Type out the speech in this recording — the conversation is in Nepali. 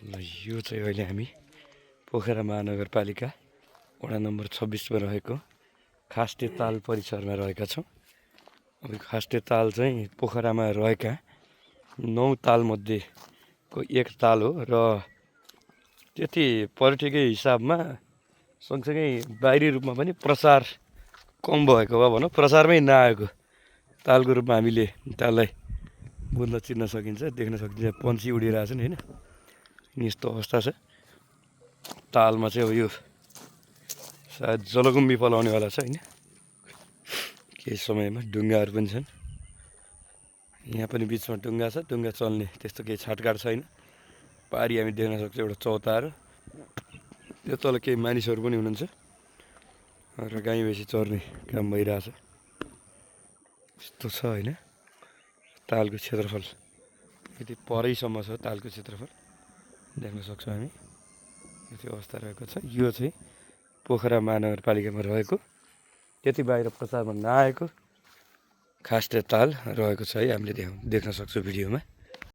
ल यो चाहिँ अहिले हामी पोखरा महानगरपालिका वडा नम्बर 26मा रहेको खास्टे ताल परिसरमा रहेका छौँ। अब खास्टे ताल चाहिँ पोखरामा रहेका 9 तालमध्येको एक ताल हो र त्यति पर्यटकीय हिसाबमा सँगसँगै बाहिरी रूपमा पनि प्रचार कम भएको वा भनौँ प्रचारमै नआएको तालको रूपमा हामीले ताललाई बुझ्न चिन्न सकिन्छ, देख्न सकिन्छ। पन्छी उडिरहेछ नि होइन, यस्तो अवस्था छ। तालमा चाहिँ अब यो सायद जलकुम्भी पलाउनेवाला छ होइन, केही समयमा ढुङ्गाहरू पनि छन्। यहाँ पनि बिचमा ढुङ्गा छ, ढुङ्गा चल्ने त्यस्तो केही छाटकाट छैन। पारी हामी देख्न सक्छौँ एउटा चौतारो, त्यो तल केही मानिसहरू पनि हुनुहुन्छ र गाई भैँसी चर्ने काम भइरहेछ। यस्तो छ होइन तालको क्षेत्रफल, यति परैसम्म छ तालको क्षेत्रफल देख्न सक्छौँ हामी। यति अवस्था रहेको छ। यो चाहिँ पोखरा महानगरपालिकामा रहेको त्यति बाहिर प्रचारमा नआएको खास्टे ताल रहेको छ है, हामीले देख्न सक्छौँ भिडियोमा।